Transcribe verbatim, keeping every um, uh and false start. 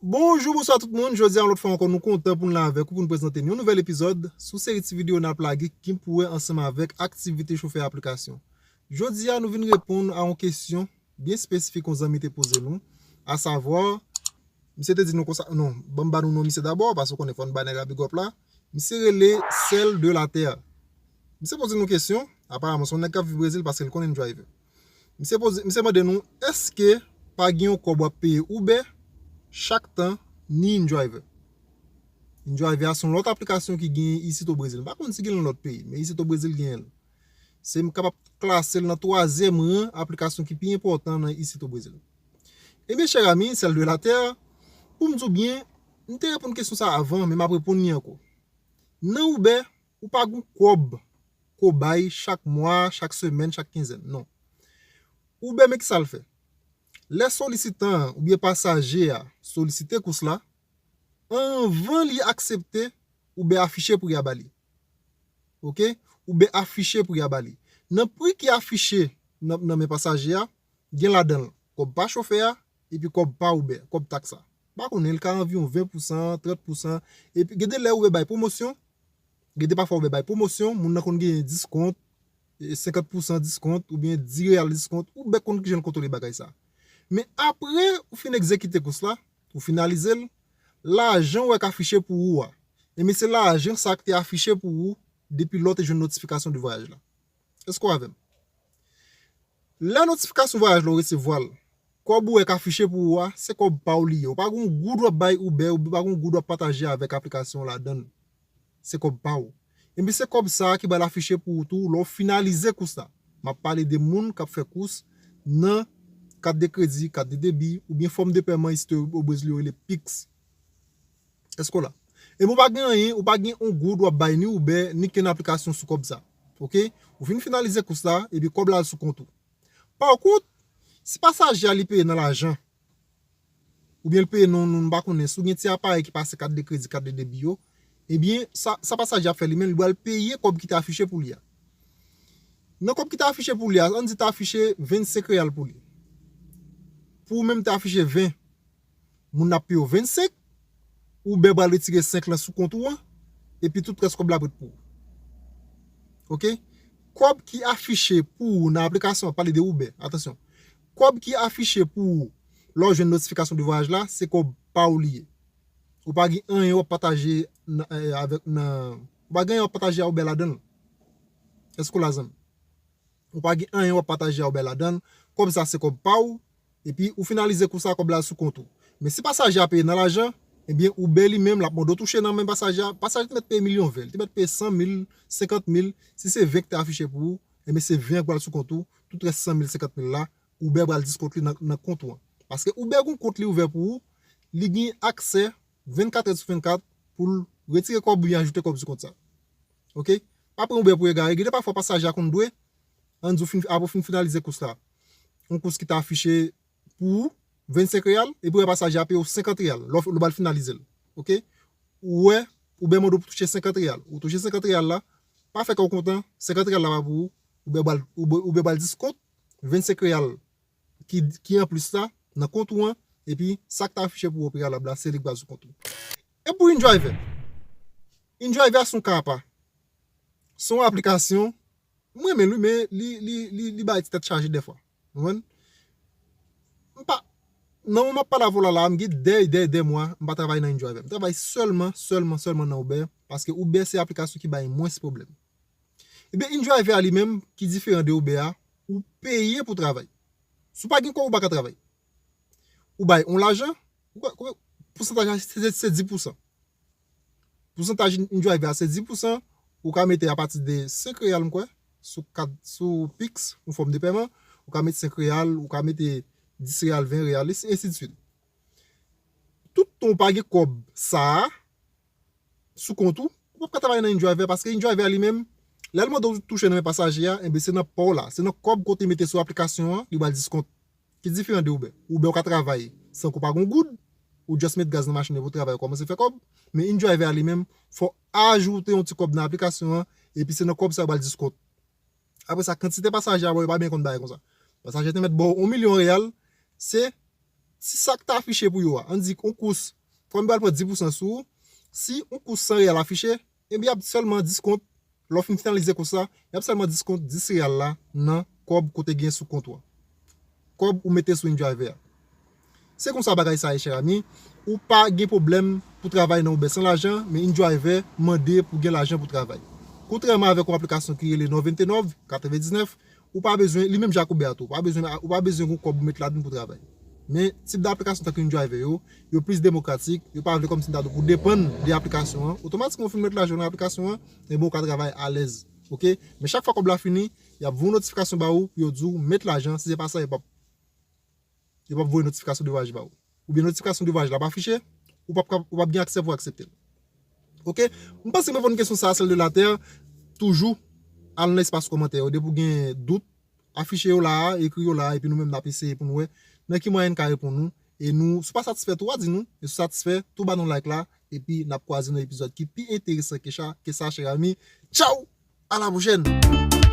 Bonjou, bonswa tout moun. Jodi a, yon lòt fwa ankò, nou kontan pou n la avèk ou pou n prezante n yon nouvèl epizòd sou seri ti videyo n ap lage ki pou wè ansanm avèk aktivite chofè aplikasyon. Jodi a, nou vin reponn a yon kesyon byen espesifik yon zanmi te poze nou, asavwa, misye te di nou konsa, non, ban m ba nou non misye dabò, paske w konnen fò n ba nèg la big up la. Misye rele Sèl de la Terre. Misye poze nou kesyon, aparaman se yon nèg k ap viv Brezil paske l konnen driver. Misye poze, misye mande nou, èske pa gen yon kòb w ap peye Uber chak tan ni InDriver? InDriver a se yon lòt aplikasyon ki genyen isit o Brezil. M pa konn si gen nan lòt peyi, men isit o Brezil genyen l. Se m kapab klase l nan twazyèm ran aplikasyon ki pi enpòtan nan isit o Brezil. Ebyen, chè ami, Sèl de la Terre, pou m di w byen, m te reponn kesyon sa a avan, men m ap reponn li ankò. Nan Uber, ou pa gen kòb ke w bay chak mwa, chak semèn, chak kenzèn. Non. Uber, men ki sa l fè? Lè solisitan an oubyen pasaje a solisite kous la, anvan li aksepte, Uber afiche pri a ba li. Oke? Uber afiche pri a ba li. Nan pri ki afiche nan, nan men pasaje a, gen ladan l kòb pa chofè a, epi kòb pa Uber, kòb taks la. M pa konnen, li ka anviwon ven pousan, trant pousan. Epi, gen de lè Uber bay pwomosyon, gen de pafwa Uber bay pwomosyon, moun nan konn genyen diskont, e, senkant pousan diskont, oubyen dis reyal diskont, Uber konn kijan l kontwole bagay sa. Men apre ou fin egzekite kous la, ou finalize l, lajan ou wè k afiche pou ou a, ebyen se lajan sa ki te afiche pou ou depi lè w te jwenn notifikasyon de vwayaj la. Èske w avè m? Lè notifikasyon vwayaj la ou resevwa l, kòb ou wè k afiche pou ou a, se kòb pa w li ye. Ou pa gen yon goud w ap bay Uber, ou pa gen yon goud w ap pataje avèk aplikasyon ladan l. Se kòb pa w. Epi se kòb sa a ki pral afiche pou ou tou lè w finalize kous la. M ap pale de moun k ap fè kous nan kat de kredi, kat de debi, oubyen fòm de pèman isit o Brezil yo rele Pix. Èske w la? Epi ou pa gen anyen, ou pa gen yon goud w ap bay ni Uber, ni kenn aplikasyon sou kòb sa. Oke? Ou fin finalize kous la, epi kòb la al sou kont ou. Pa kont, si pasaje a li peye nan lajan, oubyen l peye nan, nan, m pa konnen, si w gen ti aparèy ki pase kat de kredi, kat de debi yo, ebyen, sa, sa pasaje a ap fè li menm, li pral peye kòb ki te afiche pou li a. Nan kòb ki te afiche pou li a, ann di te afiche vennsenk reyal pou li. Pou ou menm te afiche ven. Moun nan ap peye w vennsenk, Uber pral retire senk lan sou kont ou an, epi tout rès kòb la ap ret pou ou. Oke? Kòb ki afiche pou ou nan aplikasyon an, pale de Uber, atansyon. Kòb ki afiche pou ou lè w jwenn notifikasyon de vwayaj la, se kòb pa w li ye. Ou pa gen anyen w ap pataje nan, eh, avèk nan, ou pa gen anyen w ap pataje a Uber ladan l. Èske w la, zanmi? Ou pa gen anyen w ap pataje a Uber ladan l. Kòb sa se kòb pa w. Epi ou finalize kous la, kòb la sou kont ou. Men si pasaje a peye nan lajan, ebyen Uber li menm l ap mande w touche nan men pasaje a. Pasaje te mèt peye milyon ven, li te mèt peye san mil, senkant mil, si se ven ki te afiche pou ou, ebyen se ven an k pral sou kont ou, tout rès san mil, senkant mil la, Uber pral diskont li nan, nan kont ou an. Paske Uber gen yon kont li ouvè pou ou, li gen aksè vennkat è sou vennkat pou l retire kòb oubyen ajoute kòb sou kont sa. Oke? Pa pran Uber pou egare. Gen de pafwa pasaje a konn dwe, ann di w fin, apre w fin finalize kous la, yon kous ki te afiche pou ou vennsenk reyal, epi w wè pasaje a peye w senkant reyal, lè w, lè w pral finalize l. Oke? Ou wè, Uber mande w pou touche senkant reyal. Ou touche senkant reyal la, pa fè kè w kontan, senkant reyal la pa pou ou, Uber pral, Uber, Uber pral diskont vennsenk reyal ki, ki anplis la nan kont ou an, epi sa k te afiche pou ou preyalab la, se li k pral sou kont ou. E pou InDriver? InDriver se yon ka apa. Se yon aplikasyon, m renmen l wi, men li, li, li, li bay ti tèt chaje dèfwa. Ou konprann? M pa, nan moman m ap pale avè w la, la, m gen dè, dè, dè mwa, m pa travay nan InDriver. M travay sèlman, sèlman, sèlman nan Uber, paske Uber se aplikasyon ki bay mwens pwoblèm. Ebyen, InDriver a li menm, ki diferan de Uber a, ou peye pou travay. Si w pa gen kòb, ou pa ka travay. Ou bay yon lajan, ou ka, konbyen pousantaj la, se, se, se dis pousan. Pousantaj InDriver a, se dis pousan, ou ka mete apati de senk reyal, m kwè, sou kat, sou Pix, yon fòm de pèman, ou ka mete senk reyal, ou ka mete dis reyal, ven reyal, e ensi de swit. Tout tan ou pa gen kòb sa a, sou kont ou, ou p ap ka travay nan InDriver, paske InDriver li menm, lè l mande w touche nan men pasaje a, enben se nan pa w la, se nan kòb kote mete sou aplikasyon an, li ba l diskont. Ki diferan de Uber. Uber ou ka travay san ke w pa gen yon goud, ou just met gaz nan machin epi w travay, ou kòmanse fè kòb, men InDriver a li menm, fò w ajoute yon ti kòb nan aplikasyon an, epi se nan kòb sa yo ba l diskont. Apre sa, kantite pasaje a ba w, yo pa byen konn bagay konsa. Pasaje te mèt ba w yon milyon reyal, se si sa k ta afiche pou yo a, ann di yon kous, kòm yo al pran dis pousan sou ou, si yon kous san reyal afiche, ebyen y ap sèlman diskont, lè w fin finalize kous la, y ap sèlman diskont dis reyal la nan kòb kote gen sou kont ou a. Kòb ou mete sou InDriver a. Se konsa bagay sa ye, chè ami. Ou pa gen pwoblèm pou travay nan Uber san lajan, men InDriver mande pou gen lajan pou travay. Kontrèman avèk yon aplikasyon ki rele nòv venntenòv, katrevendiznèf, ou pa bezwen, li menm jan ak Uber a tou, ou pa bezwen, ou pa bezwen gen yon kòb ou met ladan pou travay. Men tip de aplikasyon tankou InDriver yo, yo plis demokratik, yo pa vle kòmsi m ta di w pou depann de aplikasyon an. Otomatikman ou fin met lajan nan aplikasyon an, ebyen ou ka travay alèz. Oke? Men chak fwa kòb la fini, y ap voye yon notifikasyon ba ou pou yo di w met lajan, si se pa sa, yo p ap yo p ap voye notifikasyon de vwayaj ba ou. Oubyen notifikasyon de vwayaj la ap afiche, ou p ap, ou p ap gen aksè pou aksepte l. Oke? M panse m reponn kesyon sa a, sèl de latè, toujou, al nan espas kòmantè yo. Depi w gen dout, afiche yo la a, ekri yo la a, epi nou menm n ap eseye pou n wè nan ki mwayen n ka reponn ou. E nou, si w pa satisfè tou, w a di nou. E si w satisfè, tou ba nou like la, epi n ap kwaze nan epizòd ki pi enteresan ke sa, ke sa, chè ami. Tchaw! A la pwochèn!